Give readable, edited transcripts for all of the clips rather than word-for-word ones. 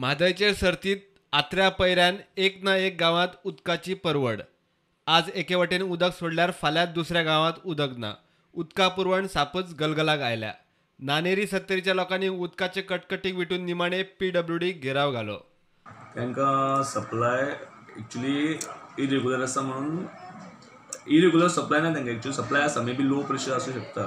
म्हादयचेर सर्तीत आत्र्या पयऱ्यान एक ना एक गांवांत उदकाची परवड. आज एके वटेन उदक सोडल्यार फाल्यां दुसऱ्या गांवांत उदक ना. उदका पुरवण सापच गलगलाक आयल्या. नानेरी सत्तरीच्या लोकांनी उदकाचे कटकटीक विटून निमाणे पीडब्ल्यूडीक घेराव घालो. तांकां सप्लाय एक्चुली इरेगुलर आसा म्हणून इरेगुलर सप्लाय ना तांकां, एक्चुअली सप्लाय आसा, मे बी लो प्रेशर आसूं शकता.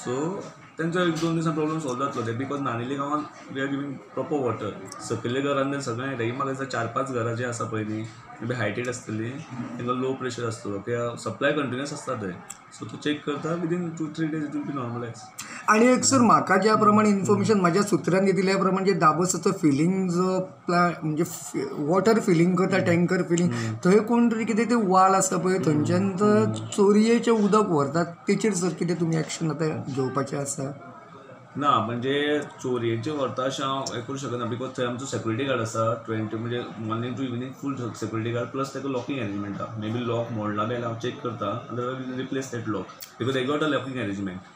सो तांचो एक दोन दिसां प्रॉब्लम सॉल्व जातलो ते, because नानेली गांवांत we are giving proper water. सकयल्या घरान सगळें येता. ही म्हाका दिसता 4-5 घरां जीं आसा पळय न्ही, मे बी हायटेड आसतली, तांकां लो प्रेशर आसतलो, कित्याक सप्लाय कंटिन्युअस आसता थंय. सो तो चॅक करता within 2-3 days it will be normalise. आणि एक सर म्हाका ज्या प्रमाणे इन्फॉर्मेशन माझ्या सुत्रांनी दिल्या प्रमाणे जे दाबोसाचो फिलिंग जो म्हणजे वॉटर फिलिंग करता, टँकर फिलिंग, थंय कोण तरी कितें ते वाल आसा पळय थंयच्यान चोरयेचें उदक व्हरतात, तेचेर सर कितें तुमी एक्शन आतां घेवपाचें आसा? ना, म्हणजे चोरयेचें व्हरता अशें हांव हें करूं शकना, because थंय आमचो सेक्युरिटी गार्ड आसा 20 म्हणजे morning to evening full security guard, plus ताका लॉकींग अरेंजमेंट आहा. मे बी लॉक मोडला बी जाल्यार हांव चॅक करता, otherwise replace that lock because they got a locking arrangement.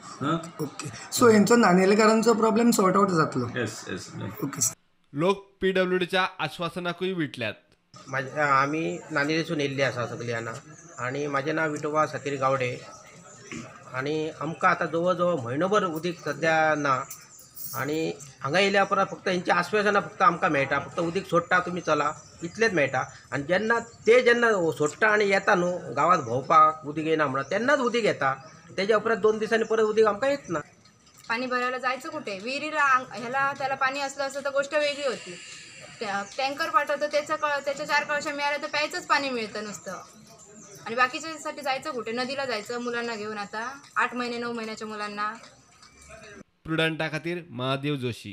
Okay, so हेंचो नानेलकारांचो प्रॉब्लेम सॉर्ट आवट जातलो. Yes yes. Okay sir. लोक पीडब्ल्यूडीच्या आश्वासनाकूय विटल्यात. आमी नानेरीसून येयल्ली आसा सगळीं जाणां आनी म्हाजें नांव विठोबा सातीर गावडे आनी आमकां आतां जवळ जवळ म्हयनोभर उदीक सद्या ना आनी हांगा येयल्या उपरांत फक्त हेंची आश्वासनां फक्त आमकां मेळटा, फक्त उदीक सोडटा तुमी चला इतलेंच मेळटा. आनी जेन्ना ते जेन्ना सोडटा आनी येता न्हू गांवांत भोंवपाक उदीक येयना म्हणून तेन्नाच उदीक येता, तेज्या उपरांत 2 दिसांनी परत उदीक आमकां येत ना. पाणी भरायला जायचं कुठे? विहिरीला ह्याला त्याला पाणी असलं असतं तर गोष्ट वेगळी होती. टँकर पाठवतं, त्याच्या 4 कळशा मिळाल्या तर प्यायचंच पाणी मिळतं नुसतं. आणि बाकीच्यासाठी जायचं कुठे? नदीला जायचं मुलांना घेऊन, आता 8 महिने 9 महिन्याच्या मुलांना. प्रुडंटा खातीर महादेव जोशी.